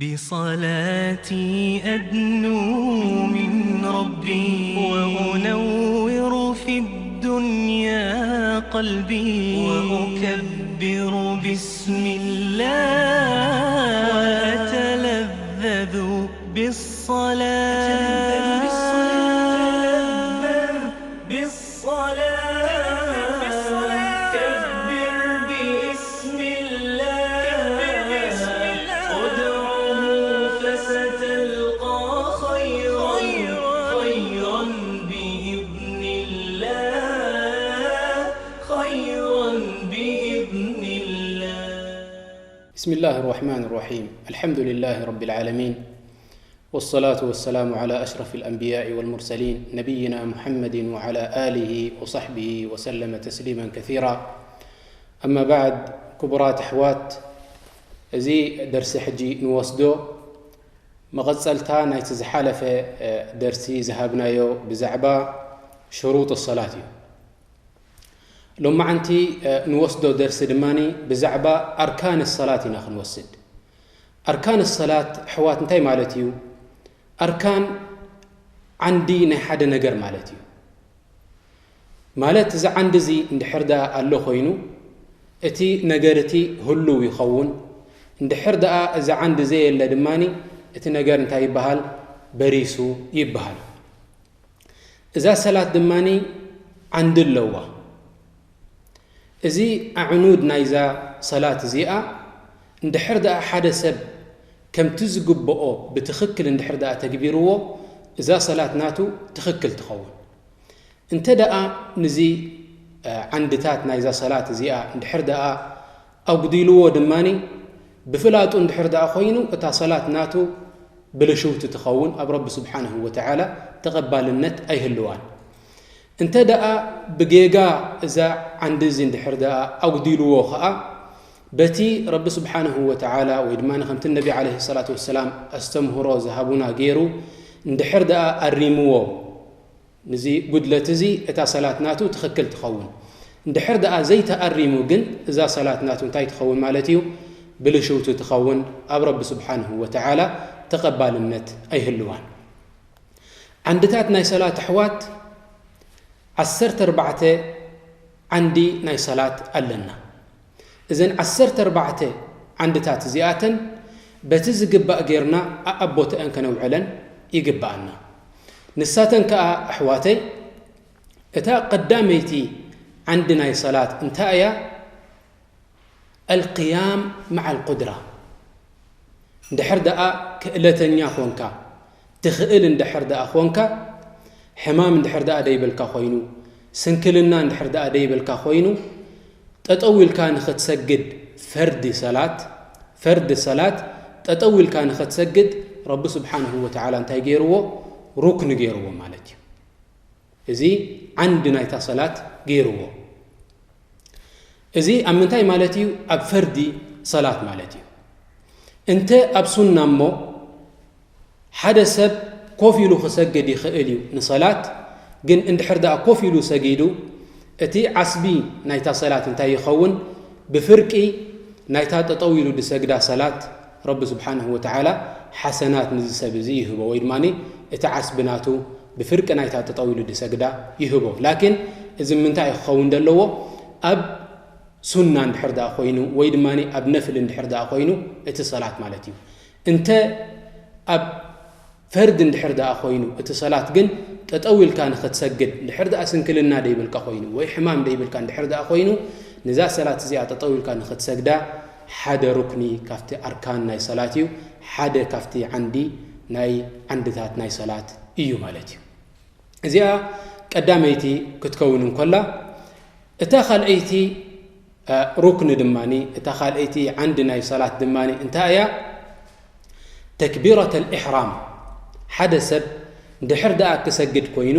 بصلاتي أدنو من ربي، وأنور في الدنيا قلبي، وأكبر بسم الله، وأتلذذ بالصلاة، بالصلاة، كبر باسم الله، ادعه فستلقى خيرا، خيرا بإذن الله، خيرا بإذن الله. بسم الله الرحمن الرحيم. الحمد لله رب العالمين. والصلاة والسلام على أشرف الأنبياء والمرسلين نبينا محمد وعلى آله وصحبه وسلم تسليما كثيرا. أما بعد، ክቡራት ኣሕዋት፣ እዚ ደርሲ ሕጂ ንወስዶ መቐጸልታ ናይቲ ዝሓለፈ፣ እ፣ ደርሲ ዝሃብናዮ ብዛዕባ ሽሩጥ ሰላት እዩ። ሎማዓንቲ፣ እ፣ ንወስዶ ደርሲ ድማ ብዛዕባ ኣርካን ሰላት ኢና ክንወስድ። ኣርካን ሰላት፣ ኣሕዋት፣ እንታይ ማለት እዩ? ኣርካን ዓንዲ ናይ ሓደ ነገር ማለት እዩ። ማለት፣ እዚ ዓንዲ እዚ እንድሕር ደኣ ኣሎ ኮይኑ፣ እቲ ነገር እቲ ህሉው ይኸውን። እንድሕር ደኣ እዚ ዓንዲ ዘየለ ድማ፣ እቲ ነገር እንታይ ይበሃል? በሪሱ ይበሃል። እዛ ሰላት ድማ ዓንዲ ኣለዋ። እዚ ኣዕኑድ ናይዛ ሰላት እዚኣ፣ እንድሕር ደኣ ሓደ ሰብ ከምቲ ዝግብኦ ብትኽክል እንድሕር ደኣ ተግቢርዎ፣ እዛ ሰላት ናቱ ትኽክል ትኸውን። እንተ ደኣ ንዚ፣ እ፣ ዓንድታት ናይዛ ሰላት እዚኣ እንድሕር ደኣ ኣጉዲልዎ ድማ፣ ብፍላጡ እንድሕር ደኣ ኮይኑ፣ እታ ሰላት ናቱ ብልሽውቲ ትኸውን፣ ኣብ ረቢ ስብሓንሁ ወተዓላ ተቐባልነት ኣይህልዋን። እንተ ደኣ ብጌጋ እዛ ዓንዲ እዚ እንድሕር ደኣ ኣጉዲልዎ ኸኣ፣ በቲ ረቢ ስብሓንሁ ወተዓላ ወይ ድማ ከምቲ ነቢ ዓለይሂ ሰላቱ ወሰላም ኣስተምህሮ ዝሃቡና ገይሩ እንድሕር ደኣ ኣሪምዎ፣ ንዚ ጉድለት እዚ እታ ሰላት ናቱ ትኽክል ትኸውን። እንድሕር ደኣ ዘይተኣሪሙ ግን እዛ ሰላት ናቱ እንታይ ትኸውን ማለት እዩ? ብልሽውቲ ትኸውን፣ ኣብ ረቢ ስብሓንሁ ወተዓላ ተቐባልነት ኣይህልዋን። ዓንድታት ናይ ሰላት ኣሕዋት፣ ዓሰርተ ኣርባዕተ ዓንዲ ናይ ሰላት ኣለና። እዘን ዓሰርተ ኣርባዕተ ዓንድታት እዚኣተን በቲ ዝግባእ ጌርና ኣኣቦተአን ከነውዕለን ይግብኣና። ንሳተን ከኣ ኣሕዋተይ፣ እታ ቀዳመይቲ ዓንዲ ናይ ሰላት እንታይ እያ? ኣልቅያም መዓል ቁድራ። እንድሕር ደኣ ክእለተኛ ኾንካ፣ ትኽእል እንድሕር ደኣ ኾንካ፣ ሕማም እንድሕር ደኣ ደይብልካ ኾይኑ፣ ስንክልና እንድሕር ደኣ ደይብልካ ኾይኑ፣ ጠጠው ኢልካ ንኽትሰግድ ፈርዲ ሰላት፣ ፈርዲ ሰላት ጠጠው ኢልካ ንኽትሰግድ ረቢ ስብሓንሁ ወተዓላ እንታይ ገይርዎ? ሩክኒ ገይርዎ ማለት እዩ። እዚ ዓንዲ ናይታ ሰላት ገይርዎ። እዚ ኣብ ምንታይ ማለት እዩ? ኣብ ፈርዲ ሰላት ማለት እዩ። እንተ ኣብ ሱና እሞ፣ ሓደ ሰብ ኮፍ ኢሉ ክሰግድ ይኽእል እዩ ንሰላት፣ ግን እንድሕር ደኣ ኮፍ ኢሉ ሰጊዱ፣ እቲ ዓስቢ ናይታ ሰላት እንታይ ይኸውን? ብፍርቂ ናይታ ጠጠው ኢሉ ዝሰግዳ ሰላት ረቢ ስብሓንሁ ወተዓላ ሓሰናት ንዚ ሰብ እዚ ይህቦ፣ ወይ ድማ እቲ ዓስቢ ናቱ ብፍርቂ ናይታ ጠጠው ኢሉ ዝሰግዳ ይህቦ። ላኪን እዚ ምንታይ እዩ ክኸውን ዘለዎ? ኣብ ሱና እንድሕር ደኣ ኮይኑ ወይ ድማ ኣብ ነፍል እንድሕር ደኣ ኮይኑ እቲ ሰላት ማለት እዩ። እንተ ኣብ ፈርድ እንድሕር ደኣ ኮይኑ እቲ ሰላት ግን ጠጠው ኢልካ ንኽትሰግድ እንድሕር ደኣ ስንክልና ደይብልካ ኮይኑ ወይ ሕማም ደይብልካ እንድሕር ደኣ ኮይኑ ንዛ ሰላት እዚኣ ጠጠው ኢልካ ንኽትሰግዳ ሓደ ሩክኒ ካብቲ ኣርካን ናይ ሰላት እዩ፣ ሓደ ካብቲ ዓንዲ ናይ ዓንድታት ናይ ሰላት እዩ ማለት እዩ። እዚኣ ቀዳመይቲ ክትከውን እንከላ፣ እታ ካልኣይቲ፣ እ፣ ሩክኒ ድማ፣ እታ ካልኣይቲ ዓንዲ ናይ ሰላት ድማ እንታይ እያ? ተክቢረተል ኢሕራም። ሓደ ሰብ ድሕር ደኣ ክሰግድ ኮይኑ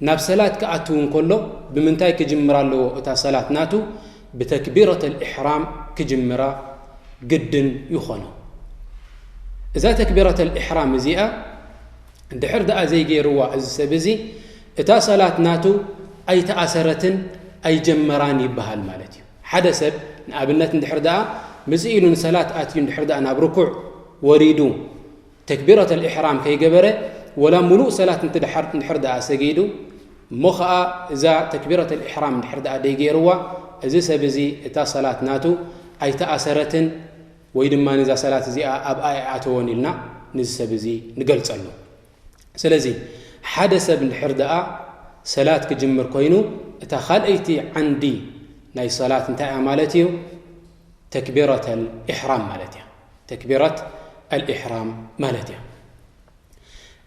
ናብ ሰላት ክኣትው እንከሎ ብምንታይ ክጅምር ኣለዎ? እታ ሰላት ናቱ ብተክቢረተል ኢሕራም ክጅምራ ግድን ይኾኖ። እዛ ተክቢረተል ኢሕራም እዚኣ ድሕር ደኣ ዘይገይርዋ እዚ ሰብ እዚ እታ ሰላት ናቱ ኣይተኣሰረትን ኣይጀመራን ይበሃል ማለት እዩ። ሓደ ሰብ ንኣብነት እንድሕር ደኣ ምጽእ ኢሉ ንሰላት ኣትዩ እንድሕር ደኣ ናብ ርኩዕ ወሪዱ ተክቢረተል ኢሕራም ከይገበረ፣ ወላ ሙሉእ ሰላት እንድሕር ደኣ ሰጊዱ፣ እሞ ኸኣ እዛ ተክቢረተል ኢሕራም እንድሕር ደኣ ደይገይርዋ፣ እዚ ሰብ እዚ እታ ሰላት ናቱ ኣይተኣሰረትን፣ ወይ ድማ እዛ ሰላት እዚኣ ኣብኣ ኣይኣተወን ኢልና ንዚ ሰብ እዚ ንገልጸሉ። ስለዚ ሓደ ሰብ እንድሕር ደኣ ሰላት ክጅምር ኮይኑ፣ እታ ካልኣይቲ ዓንዲ ናይ ሰላት እንታይ እያ ማለት እዩ? ተክቢረተል ኢሕራም ማለት እያ። ተክቢረት ኣልኢሕራም ማለት እያ።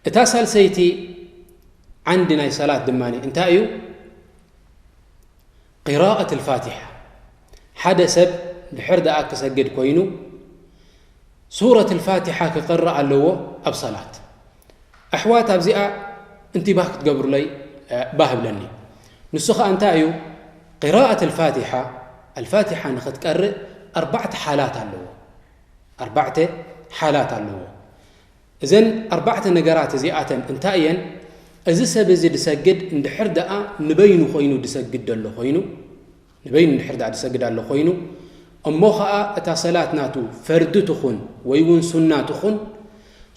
እታ ሳልሰይቲ ዓንዲ ናይ ሰላት ድማ እንታይ እዩ? ቂራኣት ኣልፋቲሓ። ሓደ ሰብ ድሕር ደኣ ክሰግድ ኮይኑ ሱረት ኣልፋቲሓ ክቐርእ ኣለዎ ኣብ ሰላት። ኣሕዋት ኣብዚኣ እንቲባህ ክትገብሩለይ ባህ ብለኒ። ንሱ ኸኣ እንታይ እዩ? ቂራኣት ኣልፋቲሓ፣ ኣልፋቲሓ ንኽትቀርእ ኣርባዕተ ሓላት ኣለዎ። ኣርባዕተ ሓላት ኣለዎ። እዘን ኣርባዕተ ነገራት እዚኣተን እንታይ እየን? እዚ ሰብ እዚ ድሰግድ እንድሕር ደኣ ንበይኑ ኮይኑ ድሰግድ ደሎ ኮይኑ፣ ንበይኑ እንድሕር ደኣ ድሰግድ ኣሎ ኮይኑ፣ እሞ ኸኣ እታ ሰላት ናቱ ፈርዲ ትኹን ወይ እውን ሱና ትኹን፣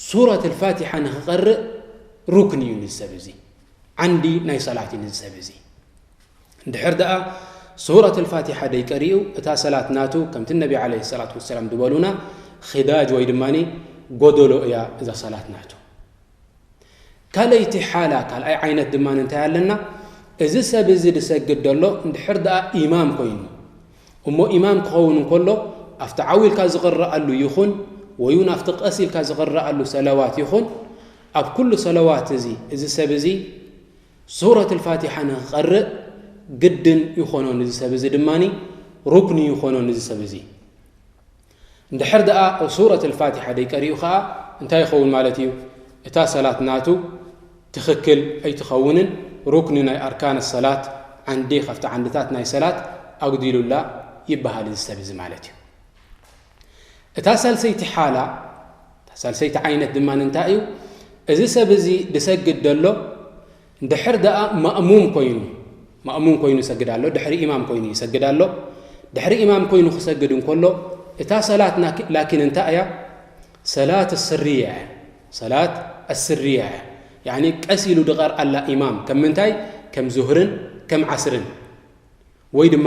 ሱረት ኣልፋቲሓ ንኽቐርእ ሩክን እዩ ንዚ ሰብ እዚ። ዓንዲ ናይ ሰላት እዩ ንዚ ሰብ እዚ። እንድሕር ደኣ ሱረት ኣልፋቲሓ ደይቀሪኡ፣ እታ ሰላት ናቱ ከምቲ ነቢ ዓለይሂ ሰላቱ ወሰላም ዝበሉና ኺዳጅ ወይ ድማ ጎደሎ እያ እዛ ሰላት ናቱ። ካልኣይቲ ሓላ፣ ካልኣይ ዓይነት ድማ እንታይ ኣለና? እዚ ሰብ እዚ ድሰግድ ደሎ እንድሕር ደኣ ኢማም ኮይኑ፣ እሞ ኢማም ክኸውን እንከሎ ኣብቲ ዓው ኢልካ ዝቕረኣሉ ይኹን ወይ እውን ኣብቲ ቀስ ኢልካ ዝቕረኣሉ ሰለዋት ይኹን፣ ኣብ ኩሉ ሰለዋት እዚ፣ እዚ ሰብ እዚ ሱረት ኣልፋቲሓ ንኽቐርእ ግድን ይኾኖ ንዚ ሰብ እዚ ድማ፣ ሩክኒ ይኾኖ ንዚ ሰብ እዚ። እንድሕር ደኣ ሱረት ኣልፋቲሓ ደይቀሪኡ ኸኣ እንታይ ይኸውን ማለት እዩ? እታ ሰላት ናቱ ትኽክል ኣይትኸውንን፣ ሩክኒ ናይ ኣርካን ሰላት፣ ዓንዲ ካብቲ ዓንድታት ናይ ሰላት ኣጉዲሉላ ይበሃል እዚ ሰብ እዚ ማለት እዩ። እታ ሳልሰይቲ ሓላ፣ እታ ሳልሰይቲ ዓይነት ድማ እንታይ እዩ? እዚ ሰብ እዚ ድሰግድ ደሎ እንድሕር ደኣ ማእሙም ኮይኑ፣ ማእሙም ኮይኑ ይሰግድ ኣሎ፣ ድሕሪ ኢማም ኮይኑ ይሰግድ ኣሎ። ድሕሪ ኢማም ኮይኑ ክሰግድ እንከሎ፣ እታ ሰላት ናኪ-፣ ላኪን እንታይ እያ? ሰላት ስርያ እያ። ሰላት ኣስርያ እያ። ያዕኒ ቀስ ኢሉ ድቐርኣላ ኢማም። ከም ምንታይ? ከም ዙህርን ከም ዓስርን። ወይ ድማ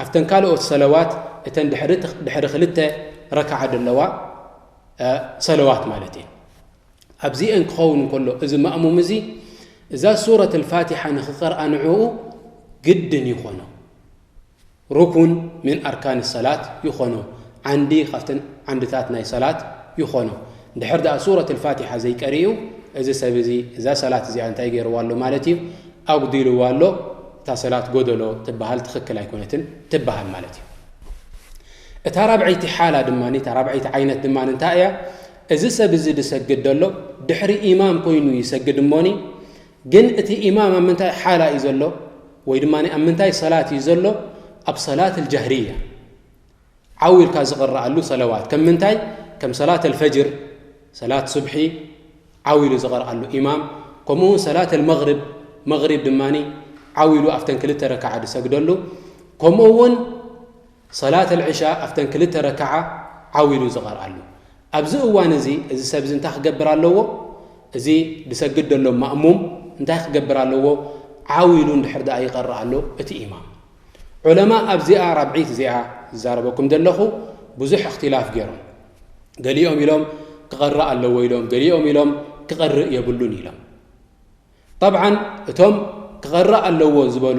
ኣብተን ካልኦት ሰለዋት፣ እተን ድሕሪ፣ ድሕሪ ክልተ ረክዓ ዘለዋ፣ እ፣ ሰለዋት ማለት እየን። ኣብዚአን ክኸውን እንከሎ፣ እዚ ማእሙም እዚ፣ እዛ ሱረት ኣልፋቲሓ ንኽቐርኣ ንዕኡ ግድን ይኾኖ። ሩኩን ምን ኣርካን ሰላት ይኾኖ። ዓንዲ ካብተን ዓንድታት ናይ ሰላት ይኾኖ። እንድሕር ደኣ ሱረት ኣልፋቲሓ ዘይቀሪኡ፣ እዚ ሰብ እዚ፣ እዛ ሰላት እዚኣ እንታይ ገይርዋ ኣሎ ማለት እዩ? ኣጉዲልዋ ኣሎ። እታ ሰላት ጎደሎ ትበሃል፣ ትኽክል ኣይኮነትን ትበሃል ማለት እዩ። እታ ራብዐይቲ ሓላ ድማ፣ እታ ራብዐይቲ ዓይነት ድማ እንታይ እያ? እዚ ሰብ እዚ ድሰግድ ደሎ፣ ድሕሪ ኢማም ኮይኑ ይሰግድ እሞኒ፣ ግን እቲ ኢማም ኣብ ምንታይ ሓላ እዩ ዘሎ? ወይ ድማ ኣብ ምንታይ ሰላት እዩ ዘሎ? ኣብ ሰላት ኣልጀህርያ። ዓው ኢልካ ዝቕረኣሉ ሰለዋት። ከም ምንታይ? ከም ሰላት ኣልፈጅር፣ ሰላት ሱብሒ፣ ዓው ኢሉ ዝቐርኣሉ ኢማም። ከምኡ እውን ሰላት ኣልመግሪብ፣ መግሪብ ድማ ዓው ኢሉ ኣብተን ክልተ ረክዓ ዝሰግደሉ። ከምኡ እውን ሰላት ኣልዕሻ ኣብተን ክልተ ረክዓ ዓው ኢሉ ዝቐርኣሉ። ኣብዚ እዋን እዚ፣ እዚ ሰብ እዚ እንታይ ክገብር ኣለዎ? እዚ ዝሰግድ ዘሎ ማእሙም እንታይ ክገብር ኣለዎ? ዓው ኢሉ እንድሕር ደኣ ይቐርእ ኣሎ እቲ ኢማም። ዑለማ ኣብዚኣ ራብዒት እዚኣ ዝዛረበኩም ዘለኹ ብዙሕ እኽትላፍ ገይሮም። ገሊኦም ኢሎም ክቐርእ ኣለዎ ኢሎም፣ ገሊኦም ኢሎም ክቐርእ የብሉን ኢሎም። ጠብዓን እቶም ክቐርእ ኣለዎ ዝበሉ፣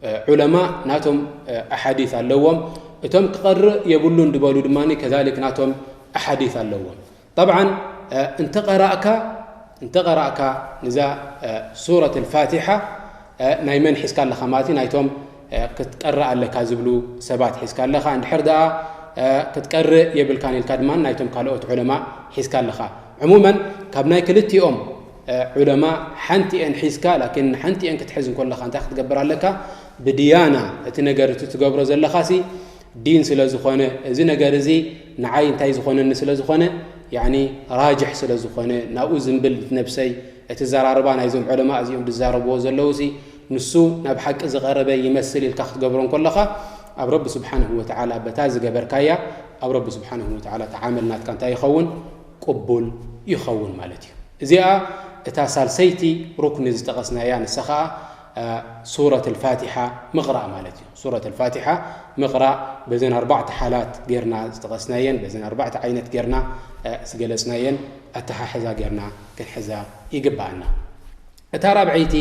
እ፣ ዑለማ ናቶም፣ እ፣ ኣሓዲት ኣለዎም። እቶም ክቐርእ የብሉን ዝበሉ ድማ ከዛሊክ ናቶም ኣሓዲት ኣለዎም። ጠብዓን፣ እ፣ እንተቐራእካ፣ እንተቐራእካ ንዛ፣ እ፣ ሱረት ኣልፋቲሓ፣ እ፣ ናይ መን ሒዝካ ኣለኻ ማለት እዩ? ናይቶም፣ እ፣ ክትቀርእ ኣለካ ዝብሉ ሰባት ሒዝካ ኣለኻ። እንድሕር ደኣ፣ እ፣ ክትቀርእ የብልካን ኢልካ ድማ ናይቶም ካልኦት ዑለማ ሒዝካ ኣለኻ። ዕሙመን ካብ ናይ ክልቲኦም፣ እ፣ ዑለማ ሓንቲኤን ሒዝካ፣ ላኪን ሓንቲኤን ክትሕዝ እንከለኻ እንታይ ክትገብር ኣለካ? ብድያና እቲ ነገር እቲ ትገብሮ ዘለኻሲ ዲን ስለ ዝኾነ፣ እዚ ነገር እዚ ንዓይ እንታይ ዝኾነኒ ስለ ዝኾነ፣ ያዕኒ ራጅሕ ስለ ዝኾነ፣ ናብኡ ዝንብል ነብሰይ፣ እቲ ዘራርባ ናይዞም ዑለማ እዚኦም ዝዛረብዎ ዘለውሲ፣ ንሱ ናብ ሓቂ ዝቐረበ ይመስል ኢልካ ክትገብሮ እንከለኻ፣ ኣብ ረቢ ስብሓንሁ ወተዓላ በታ ዝገበርካያ ኣብ ረቢ ስብሓንሁ ወተዓላ እቲ ዓመል ናትካ እንታይ ይኸውን? ቅቡል ይኸውን ማለት እዩ። እዚኣ እታ ሳልሰይቲ ሩክኒ ዝጠቐስናያ፣ ንሳ ኸዓ ሱረት ኣልፋቲሓ ምቕራእ ማለት እዩ። ሱረት ኣልፋቲሓ ምቕራእ በዘን ኣርባዕተ ሓላት ጌርና ዝጠቐስናየን በዘን ኣርባዕተ ዓይነት ጌርና ዝገለጽናየን ኣተሓሕዛ ጌርና ክንሕዛ ይግብኣና። እታ ራብዐይቲ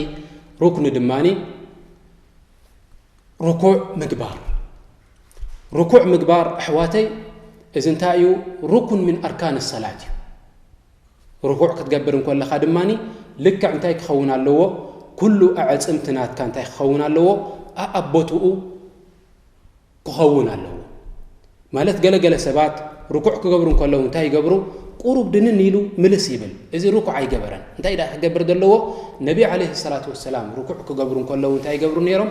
ሩክኒ ድማኒ ርኩዕ ምግባር። ርኩዕ ምግባር ኣሕዋተይ፣ እዚ እንታይ እዩ? ሩኩን ምን ኣርካን ሰላት እዩ። ርኩዕ ክትገብር እንከለኻ ድማኒ ልክዕ እንታይ ክኸውን ኣለዎ? ኩሉ ኣዕጽምቲ ናትካ እንታይ ክኸውን ኣለዎ? ኣኣቦትኡ ክኸውን ኣለዎ። ማለት ገለገለ ሰባት ርኩዕ ክገብሩ እንከለዉ እንታይ ይገብሩ? ቁሩብ ድንን ኢሉ ምልስ ይብል። እዚ ርኩዕ ኣይገበረን። እንታይ ደኣ ክገብር ዘለዎ? ነቢ ዓለይሂ ሰላቱ ወሰላም ርኩዕ ክገብሩ እንከለዉ እንታይ ይገብሩ ነይሮም?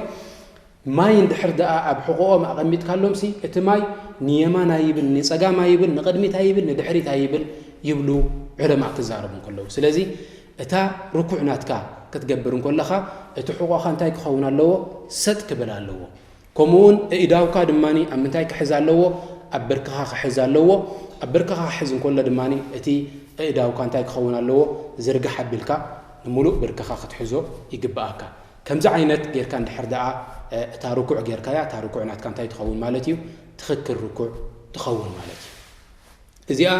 ማይ እንድሕር ደኣ ኣብ ሕቖኦም ኣቐሚጥካሎምሲ፣ እቲ ማይ ንየማን ኣይብል፣ ንጸጋም ኣይብል፣ ንቕድሚት ኣይብል፣ ንድሕሪት ኣይብል ይብሉ ዑለማእ ክዛረቡ እንከለዉ። ስለዚ እታ ርኩዕ ናትካ ክትገብር እንከለኻ፣ እቲ ሕቖኻ እንታይ ክኸውን ኣለዎ? ሰጥ ክብል ኣለዎ። ከምኡ እውን ኣእዳውካ ድማ ኣብ ምንታይ ክሕዝ ኣለዎ? ኣብ ብርክኻ ክሕዝ ኣለዎ። ኣብ ብርክኻ ክሕዝ እንከሎ ድማ እቲ ኣእዳውካ እንታይ ክኸውን ኣለዎ? ዝርግሕ ኣቢልካ ንምሉእ ብርክኻ ክትሕዞ ይግብኣካ። ከምዚ ዓይነት ጌርካ እንድሕር ደኣ እታ ርኩዕ ጌርካያ፣ እታ ርኩዕ ናትካ እንታይ ትኸውን ማለት እዩ? ትኽክል ርኩዕ ትኸውን ማለት እዩ። እዚኣ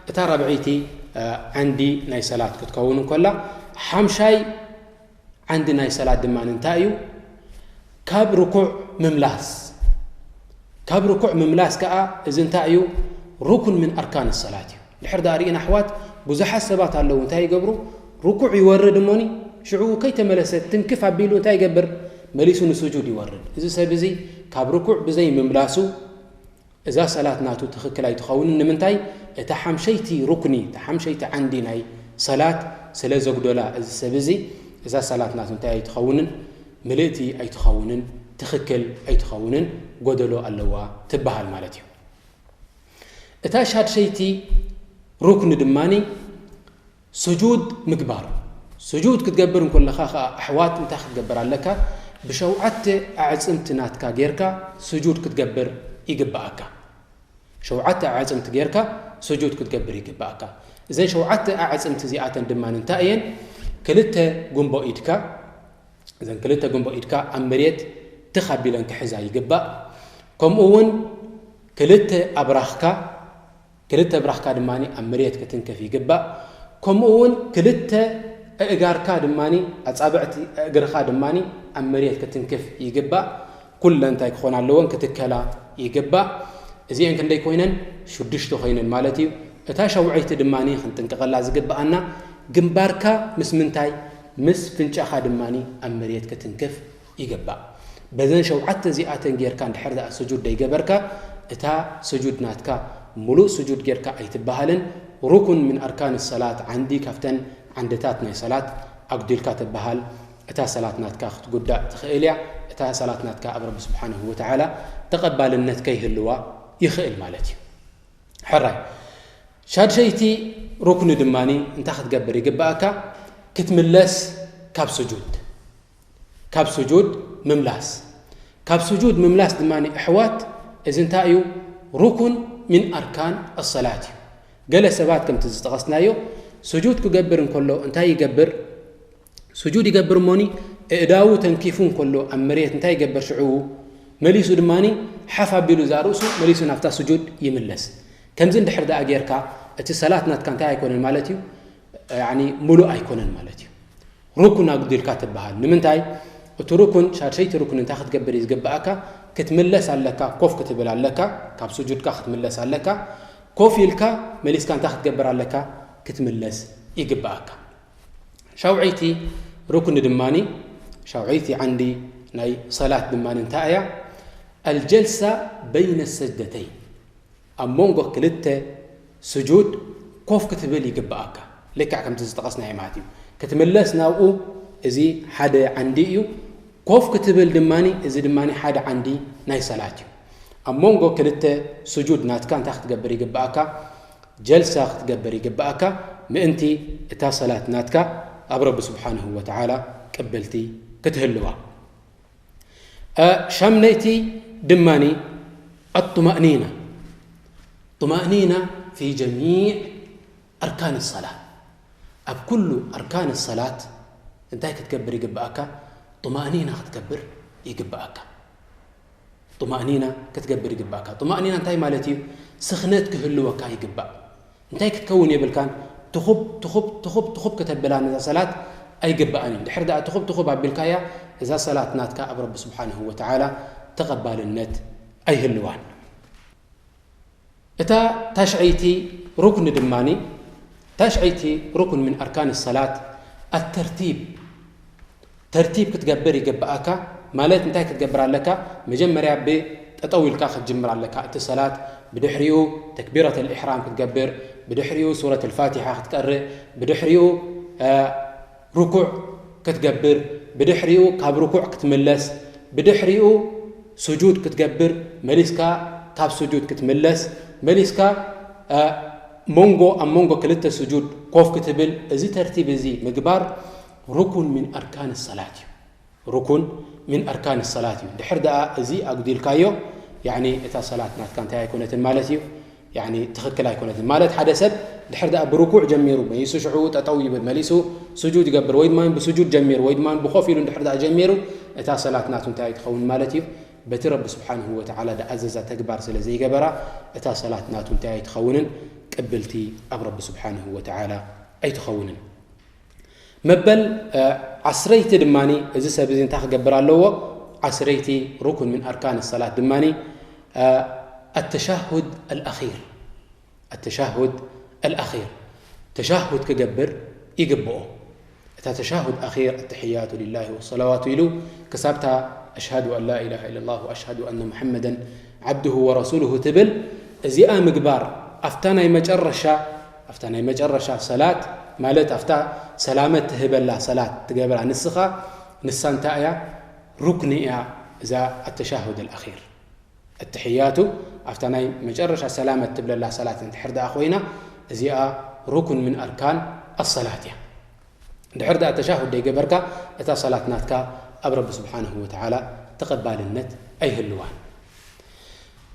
እታ ራብዐይቲ ዓንዲ ናይ ሰላት ክትከውን እንከላ፣ ሓምሻይ ዓንዲ ናይ ሰላት ድማ እንታይ እዩ? ካብ ርኩዕ ምምላስ። ካብ ርኩዕ ምምላስ ከኣ እዚ እንታይ እዩ? ሩክን ምን ኣርካን ሰላት እዩ። ድሕር ደኣ ርኢና ኣሕዋት፣ ብዙሓት ሰባት ኣለዉ እንታይ ይገብሩ? ርኩዕ ይወርድ እሞኒ ሽዑ ከይተመለሰ ትንክፍ ኣቢሉ እንታይ ይገብር? መሊሱ ንስጁድ ይወርድ። እዚ ሰብ እዚ ካብ ርኩዕ ብዘይ ምምላሱ እዛ ሰላት ናቱ ትኽክል ኣይትኸውንን። ንምንታይ? እታ ሓምሸይቲ ሩክኒ፣ እታ ሓምሸይቲ ዓንዲ ናይ ሰላት ስለ ዘጉደላ፣ እዚ ሰብ እዚ እዛ ሰላት ናቱ እንታይ ኣይትኸውንን? ምልእቲ ኣይትኸውንን፣ ትኽክል ኣይትኸውንን፣ ጎደሎ ኣለዋ ትበሃል ማለት እዩ። እታ ሻድሸይቲ ሩክኒ ድማኒ ስጁድ ምግባር። ስጁድ ክትገብር እንከለኻ ኸዓ ኣሕዋት እንታይ ክትገብር ኣለካ? ብሸውዓተ ኣዕጽምቲ ናትካ ጌርካ ስጁድ ክትገብር ይግብኣካ። ሸውዓተ ኣዕጽምቲ ጌርካ ስጁድ ክትገብር ይግብኣካ። እዘን ሸውዓተ ኣዕጽምቲ እዚኣተን ድማ እንታይ እየን? ክልተ ጉንቦ ኢድካ፣ እዘን ክልተ ጉንቦ ኢድካ ኣብ መሬት ትኽ ኣቢለን ክሕዛ ይግባእ። ከምኡ እውን ክልተ ኣብራኽካ፣ ክልተ ኣብራኽካ ድማ ኣብ መሬት ክትንክፍ ይግባእ። ከምኡ እውን ክልተ ኣእጋርካ ድማ፣ ኣጻብዕቲ እግርኻ ድማ ኣብ መሬት ክትንክፍ ይግባእ። ኩለን እንታይ ክኾና ኣለወን? ክትከላ ይግባእ። እዚአን ክንደይ ኮይነን? ሽዱሽተ ኮይነን ማለት እዩ። እታ ሻውዐይቲ ድማ ክንጥንቀቐላ ዝግብኣና፣ ግንባርካ ምስ ምንታይ? ምስ ፍንጫኻ ድማ ኣብ መሬት ክትንክፍ ይግባእ። በዘን ሸውዓተ እዚኣተን ጌርካ እንድሕር ደኣ ስጁድ ደይገበርካ፣ እታ ስጁድ ናትካ ምሉእ ስጁድ ጌርካ ኣይትበሃልን። ሩኩን ምን ኣርካን ሰላት፣ ዓንዲ ካብተን ዓንድታት ናይ ሰላት ኣጉዲልካ ትበሃል። እታ ሰላት ናትካ ክትጉዳእ ትኽእል እያ። እታ ሰላት ናትካ ኣብ ረቢ ስብሓንሁ ወተዓላ ተቐባልነት ከይህልዋ ይኽእል ማለት እዩ። ሕራይ፣ ሻድሸይቲ ሩክኒ ድማኒ እንታይ ክትገብር ይግብኣካ? ክትምለስ ካብ ስጁድ፣ ካብ ስጁድ ምምላስ። ካብ ስጁድ ምምላስ ድማኒ ኣሕዋት፣ እዚ እንታይ እዩ? ሩኩን ምን ኣርካን ኣሰላት እዩ። ገለ ሰባት ከምቲ ዝጠቐስናዮ ስጁድ ክገብር እንከሎ እንታይ ይገብር? ስጁድ ይገብር እሞኒ፣ ኣእዳዉ ተንኪፉ እንከሎ ኣብ መሬት እንታይ ይገብር ሽዕኡ? መሊሱ ድማኒ ሓፍ ኣቢሉ እዛ ርእሱ መሊሱ ናብታ ስጁድ ይምለስ። ከምዚ እንድሕር ደኣ ጌርካ፣ እቲ ሰላት ናትካ እንታይ ኣይኮነን ማለት እዩ? ያኒ ምሉእ ኣይኮነን ማለት እዩ። ሩኩን ኣጉዲልካ ትበሃል። ንምንታይ? እቲ ሩኩን፣ ሻድሸይቲ ሩኩን እንታይ ክትገብር እዩ ዝግብኣካ? ክትምለስ ኣለካ፣ ኮፍ ክትብል ኣለካ፣ ካብ ስጁድካ ክትምለስ ኣለካ። ኮፍ ኢልካ መሊስካ እንታይ ክትገብር ኣለካ? ክትምለስ ይግብኣካ። ሻውዐይቲ ሩክኒ ድማኒ፣ ሻውዐይቲ ዓንዲ ናይ ሰላት ድማኒ እንታይ እያ? ኣልጀልሳ በይነ ሰጅደተይን፣ ኣብ መንጎ ክልተ ስጁድ ኮፍ ክትብል ይግብኣካ። ልክዕ ከምቲ ዝጠቐስናዮ ማለት እዩ። ክትምለስ ናብኡ፣ እዚ ሓደ ዓንዲ እዩ። ኮፍ ክትብል ድማኒ፣ እዚ ድማኒ ሓደ ዓንዲ ናይ ሰላት እዩ። ኣብ መንጎ ክልተ ስጁድ ናትካ እንታይ ክትገብር ይግብኣካ? ጀልሳ ክትገብር ይግብኣካ፣ ምእንቲ እታ ሰላት ናትካ ኣብ ረቢ ስብሓንሁ ወተዓላ ቅብልቲ ክትህልዋ። እ፣ ሻምነይቲ ድማኒ ኣጡማእኒና፣ طمأنينة في جميع أركان الصلاة. ኣብ ኩሉ ኣርካን ሰላት እንታይ ክትገብር ይግብኣካ? ጡማእኒና ክትገብር ይግብኣካ። ጡማእኒና ክትገብር ይግብኣካ። ጡማእኒና እንታይ ማለት እዩ? ስኽነት ክህልወካ ይግባእ። እንታይ ክትከውን የብልካን? ትኹብ ትኹብ ትኹብ ትኹብ ከተብላ ነዛ ሰላት ኣይግባኣን እዩ። ድሕር ደኣ ትኹብ ትኹብ ኣቢልካያ፣ እዛ ሰላት ናትካ ኣብ ረቢ ስብሓንሁ ወተዓላ ተቐባልነት ኣይህልዋን። እታ ታሽዐይቲ ሩክኒ ድማኒ፣ ታሽዐይቲ ሩክን ምን ኣርካን ሰላት ኣተርቲብ፣ ተርቲብ ክትገብር ይግብኣካ። ማለት እንታይ ክትገብር ኣለካ? መጀመርያ ብጠጠው ኢልካ ክትጅምር ኣለካ እቲ ሰላት። ብድሕሪኡ ተክቢረት ልኢሕራም ክትገብር፣ ብድሕሪኡ ሱረት ልፋቲሓ ክትቀርእ፣ ብድሕሪኡ እ፣ ርኩዕ ክትገብር፣ ብድሕሪኡ ካብ ርኩዕ ክትምለስ፣ ብድሕሪኡ ስጁድ ክትገብር፣ መሊስካ ካብ ስጁድ ክትምለስ፣ መሊስካ እ፣ መንጎ ኣብ መንጎ ክልተ ስጁድ ኮፍ ክትብል። እዚ ተርቲብ እዚ ምግባር ሩኩን ምን ኣርካን ሰላት እዩ። ሩኩን ምን ኣርካን ሰላት እዩ። ድሕር ደኣ እዚ ኣጉዲልካዮ፣ ያኒ እታ ሰላት ናትካ እንታይ ኣይኮነትን ማለት እዩ፣ ያኒ ትኽክል ኣይኮነትን ማለት። ሓደ ሰብ ድሕር ደኣ ብርኩዕ ጀሚሩ፣ መሊሱ ሽዑ ጠጠው ይብል፣ መሊሱ ስጁድ ይገብር፣ ወይ ድማ ብስጁድ ጀሚሩ፣ ወይ ድማ ብኾፍ ኢሉ ድሕር ደኣ ጀሚሩ፣ እታ ሰላት ናቱ እንታይ ኣይትኸውን ማለት እዩ? በቲ ረቢ ስብሓንሁ ወተዓላ ደኣዘዛ ተግባር ስለ ዘይገበራ፣ እታ ሰላት ናቱ እንታይ ኣይትኸውንን? ቅብልቲ ኣብ ረቢ ስብሓንሁ ወተዓላ ኣይትኸውንን። መበል እ፣ ዓስረይቲ ድማኒ፣ እዚ ሰብ እዚ እንታይ ክገብር ኣለዎ? ዓስረይቲ ሩኩን ምን ኣርካን ሰላት ድማኒ እ፣ ኣተሻሁድ ኣልኣኺር፣ ኣተሻሁድ ኣልኣኺር፣ ተሻሁድ ክገብር ይግብኦ። እታ ተሻሁድ ኣኺር፣ ኣተሕያቱ ሊላሂ ወሰለዋቱ ኢሉ ክሳብታ ኣሽሃዱ ኣን ላ ኢላሃ ኢለላህ ወኣሽሃዱ ኣነ ሙሐመደን ዓብዱሁ ወረሱሉሁ ትብል፣ እዚኣ ምግባር ኣብታ ናይ መጨረሻ፣ ኣብታ ናይ መጨረሻ ሰላት፣ ማለት ኣብታ ሰላመት ትህበላ ሰላት ትገብራ ንስኻ፣ ንሳ እንታይ እያ? ሩክኒ እያ እዛ ኣተሻሁድ ኣልኣኺር። ኣተሕያቱ ኣብታ ናይ መጨረሻ ሰላመት ትብለላ ሰላት እንድሕር ደኣ ኮይና፣ እዚኣ ሩክን ምን ኣርካን ኣሰላት እያ። ድሕር ደኣ ተሻሁድ ደይገበርካ፣ እታ ሰላት ናትካ ኣብ ረቢ ስብሓንሁ ወተዓላ ተቐባልነት ኣይህልዋን።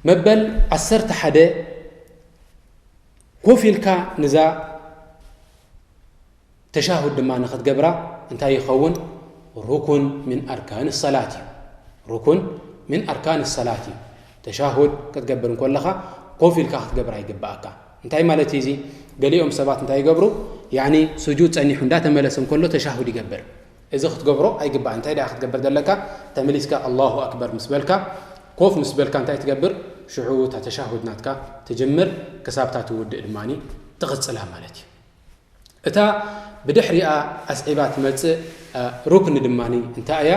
መበል ዓሰርተ ሓደ፣ ኮፍ ኢልካ ንዛ ተሻሁድ ድማ ንኽትገብራ እንታይ ይኸውን? ሩኩን ምን ኣርካን ሰላት እዩ። ሩኩን ምን ኣርካን ሰላት እዩ። ተሻሁድ ክትገብር እንከለኻ ኮፍ ኢልካ ክትገብራ ይግብኣካ። እንታይ ማለት እዩ እዚ? ገሊኦም ሰባት እንታይ ይገብሩ? ያኒ ስጁድ ጸኒሑ እንዳተመለሰ እንከሎ ተሻሁድ ይገብር። እዚ ክትገብሮ ኣይግባእ። እንታይ ደኣ ክትገብር ዘለካ? ተመሊስካ ኣላሁ ኣክበር ምስ በልካ፣ ኮፍ ምስ በልካ እንታይ ትገብር? ሽዑ እታ ተሻሁድ ናትካ ትጅምር፣ ክሳብታ ትውድእ ድማኒ ትቕጽላ ማለት እዩ። እታ ብድሕሪኣ ኣስዒባ ትመጽእ፣ እ፣ ሩክኒ ድማኒ እንታይ እያ?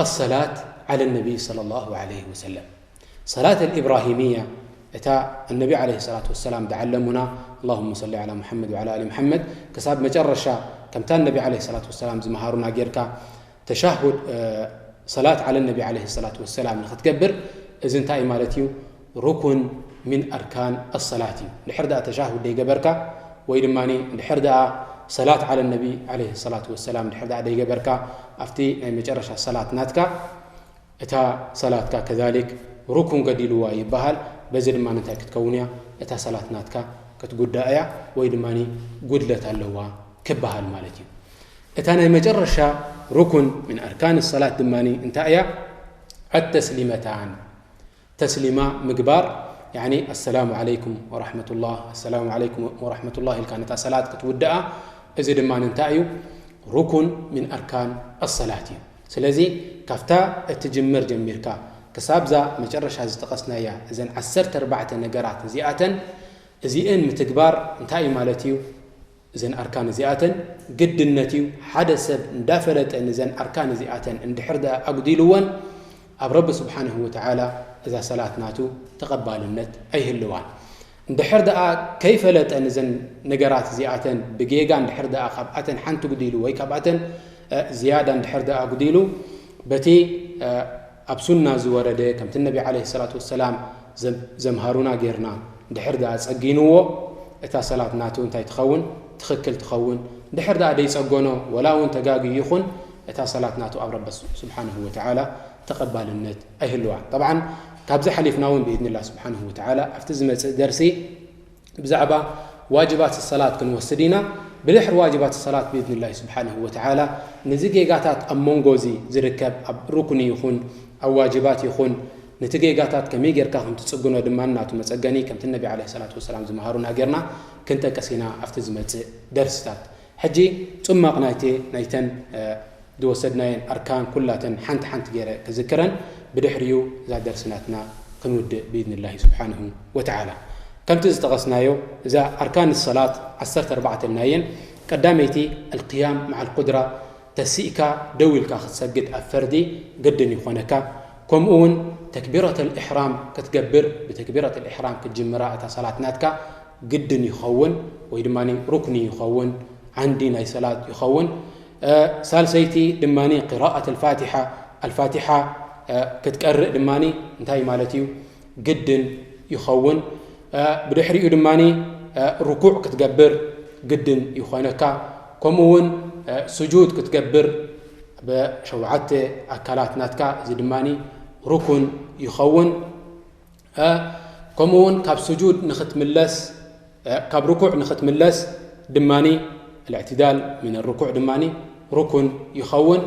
ኣሰላት ዓለ ነቢይ ሰለላሁ ዐለይሂ ወሰለም። ሰላት ኣልኢብራሂምያ፣ እታ ኣነቢ ዐለይሂ ሰላቱ ወሰላም ደዓለሙና፣ ኣላሁመ ሰሊ ዐላ ሙሐመድ ወዐላ ኣሊ ሙሐመድ፣ ክሳብ መጨረሻ ከምታ ኣነቢ ዐለይሂ ሰላቱ ወሰላም ዝመሃሩና ጌርካ፣ ተሻሁድ፣ እ፣ ሰላት ዓለ ነቢ ዐለይሂ ሰላቱ ወሰላም ንኽትገብር፣ እዚ እንታይ ማለት እዩ? ሩኩን ሚን ኣርካን ኣሰላት እዩ። ድሕር ደኣ ተሻሁድ ደይገበርካ፣ ወይ ድማ ድሕር ደኣ ሰላት ዓለ ነቢ ዐለይሂ ሰላቱ ወሰላም ድሕር ደኣ ደይገበርካ፣ ኣብቲ ናይ መጨረሻ ሰላት ናትካ፣ እታ ሰላትካ ከዛሊክ ሩኩን ገዲልዋ ይበሃል። በዚ ድማ እንታይ ክትከውን እያ? እታ ሰላት ናትካ ክትጉዳእ እያ፣ ወይ ድማ ጉድለት ኣለዋ ክበሃል ማለት እዩ። እታ ናይ መጨረሻ ሩኩን ምን ኣርካን ሰላት ድማ እንታይ እያ? ኣተስሊመታን፣ ተስሊማ ምግባር፣ ያኒ ኣሰላሙ ዓለይኩም ወራሕመቱላህ፣ ኣሰላሙ ዓለይኩም ወራሕመቱላህ ኢልካ ነታ ሰላት ክትውድኣ፣ እዚ ድማ እንታይ እዩ? ሩኩን ምን ኣርካን ኣሰላት እዩ። ስለዚ ካብታ እትጅምር ጀሚርካ ክሳብዛ መጨረሻ ዝጠቐስናያ፣ እዘን ዓሰርተ ኣርባዕተ ነገራት እዚኣተን፣ እዚአን ምትግባር እንታይ እዩ ማለት እዩ? እዘን ኣርካን እዚኣተን ግድነት እዩ። ሓደ ሰብ እንዳፈለጠ ንዘን ኣርካን እዚኣተን እንድሕር ደኣ ኣጉዲልወን፣ ኣብ ረቢ ስብሓንሁ ወተዓላ እዛ ሰላት ናቱ ተቐባልነት ኣይህልዋን። እንድሕር ደኣ ከይፈለጠ ንዘን ነገራት እዚኣተን ብጌጋ እንድሕር ደኣ ካብኣተን ሓንቲ ጉዲሉ ወይ ካብኣተን፣ እ፣ ዝያዳ እንድሕር ደኣ ጉዲሉ፣ በቲ፣ እ፣ ኣብ ሱና ዝወረደ፣ ከምቲ ነቢ ዓለይሂ ሰላቱ ወሰላም ዘም-፣ ዘምሃሩና ጌርና እንድሕር ደኣ ጸጊንዎ፣ እታ ሰላት ናቱ እንታይ ትኸውን? ትኽክል ትኸውን። እንድሕር ደኣ ደይጸገኖ፣ ወላ እውን ተጋግዩ ይኹን፣ እታ ሰላት ናቱ ኣብ ረቢ ስብሓንሁ ወተዓላ ተቐባልነት ኣይህልዋን። ጠብዓን፣ ካብዚ ሓሊፍና እውን ብኢድንላ ስብሓንሁ ወተዓላ ኣብቲ ዝመጽእ ደርሲ ብዛዕባ ዋጅባት ሰላት ክንወስድ ኢና። ብድሕሪ ዋጅባት ሰላት ብኢድንላ ስብሓንሁ ወተዓላ ነዚ ጌጋታት ኣብ መንጎ እዚ ዝርከብ ኣብ ሩክኒ ይኹን ኣብ ዋጅባት ይኹን ነቲ ጌጋታት ከመይ ጌርካ ከም ትጽግኖ ድማ ናቱ መጸገኒ ከምቲ ነቢ ዓለይሂ ሰላቱ ወሰላም ዝመሃሩና ጌርና ክንጠቅስ ኢና ኣብቲ ዝመጽእ ደርሲታት። ሕጂ ጽማቕ ናይቲ ናይተን ዝወሰድናየን ኣርካን ኩላተን ሓንቲ ሓንቲ ገይረ ክዝክረን ብድሕሪኡ እዛ ደርሲ ናትና ክንውድእ ብኢድንላሂ ስብሓንሁ ወተዓላ። ከምቲ ዝጠቐስናዮ እዛ ኣርካን ሰላት ዓሰርተ ኣርባዕተ ኢልናየን። ቀዳመይቲ ኣልቅያም መዓል ቁድራ፣ ተሲእካ ደው ኢልካ ክትሰግድ ኣብ ፈርዲ ግድን ይኾነካ። ከምኡ እውን ተክቢረት ኣልኢሕራም ክትገብር ብተክቢረት ኣልኢሕራም ክትጅምራ እታ ሰላት ናትካ ግድን ይኸውን ወይ ድማ ሩክኒ ይኸውን፣ ዓንዲ ናይ ሰላት ይኸውን። ሳልሰይቲ ድማ ቅራኣት ኣልፋቲሓ፣ ኣልፋቲሓ ክትቀርእ ድማ እንታይ ማለት እዩ? ግድን ይኸውን። ብድሕሪኡ ድማ ርኩዕ ክትገብር ግድን ይኾነካ። ከምኡ እውን ስጁድ ክትገብር ብሸውዓተ ኣካላት ናትካ፣ እዚ ድማ ሩኩን ይኸውን። ከምኡ እውን ካብ ስጁድ ንኽትምለስ ካብ ርኩዕ ንኽትምለስ ድማ ኣልእዕትዳል ምን ርኩዕ ድማ ሩኩን ይኸውን።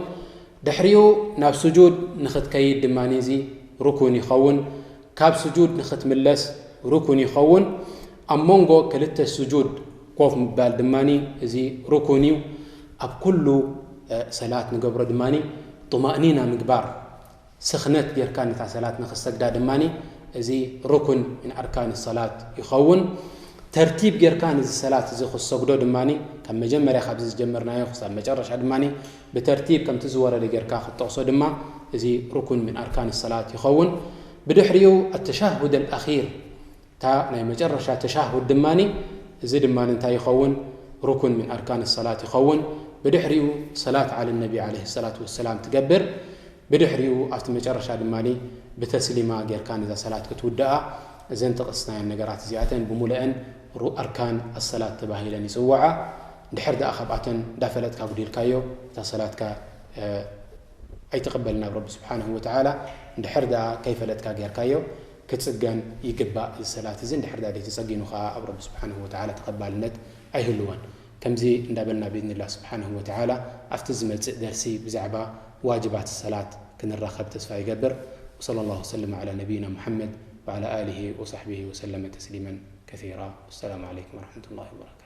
ድሕሪኡ ናብ ስጁድ ንኽትከይድ ድማ እዚ ሩኩን ይኸውን። ካብ ስጁድ ንኽትምለስ ሩኩን ይኸውን። ኣብ መንጎ ክልተ ስጁድ ኮፍ ምባል ድማ እዚ ሩኩን እዩ። ኣብ ኩሉ ሰላት ንገብሮ ድማ ጡማእኒና ምግባር ስኽነት ጌርካ ነታ ሰላት ንኽሰግዳ ድማ እዚ ሩኩን ምን ኣርካን ሰላት ይኸውን። ተርቲብ ጌርካ ነዚ ሰላት እዚ ክሰግዶ ድማ ካብ መጀመርያ ካብዚ ዝጀመርናዮ ክሳብ መጨረሻ ድማ ብተርቲብ ከምቲ ዝወረደ ጌርካ ክትጠቕሶ ድማ እዚ ሩኩን ምን ኣርካን ሰላት ይኸውን። ብድሕሪኡ ኣተሻሁድ ኣልኣኺር እታ ናይ መጨረሻ ተሻሁድ ድማ እዚ ድማ እንታይ ይኸውን? ሩኩን ምን ኣርካን ሰላት ይኸውን። ብድሕሪኡ ሰላት ዓለ ነቢ ዓለይሂ ሰላቱ ወሰላም ትገብር። ብድሕሪኡ ኣብቲ መጨረሻ ድማ ብተስሊማ ጌርካ ነዛ ሰላት ክትውድኣ። እዘን ጠቐስናየን ነገራት እዚኣተን ብሙሉአን ኣርካን ኣሰላት ተባሂለን ይጽውዓ። እንድሕር ደኣ ካብኣተን እንዳፈለጥካ ጉዲልካዮ እታ ሰላትካ ኣይትቕበልን ናብ ረቢ ስብሓንሁ ወተዓላ። እንድሕር ደኣ ከይፈለጥካ ጌርካዮ ክጽገን ይግባእ። እዚ ሰላት እዚ እንድሕር ደኣ ዘይተጸጊኑ ከኣ ኣብ ረቢ ስብሓንሁ ወተዓላ ተቐባልነት ኣይህልዎን። ከምዚ እንዳበልና ብኢድንላህ ስብሓንሁ ወተዓላ ኣብቲ ዝመጽእ ደርሲ ብዛዕባ ዋጅባት ሰላት ክንራኸብ ተስፋ ይገብር። ወሰለ ላሁ ወሰለም ዓላ ነቢይና ሙሓመድ ወዓላ ኣሊሂ ወሳሕቢሂ ወሰለመ ተስሊመን ከሲራ። ወሰላሙ ዓለይኩም ወረሕመቱላሂ ወበረካቱ።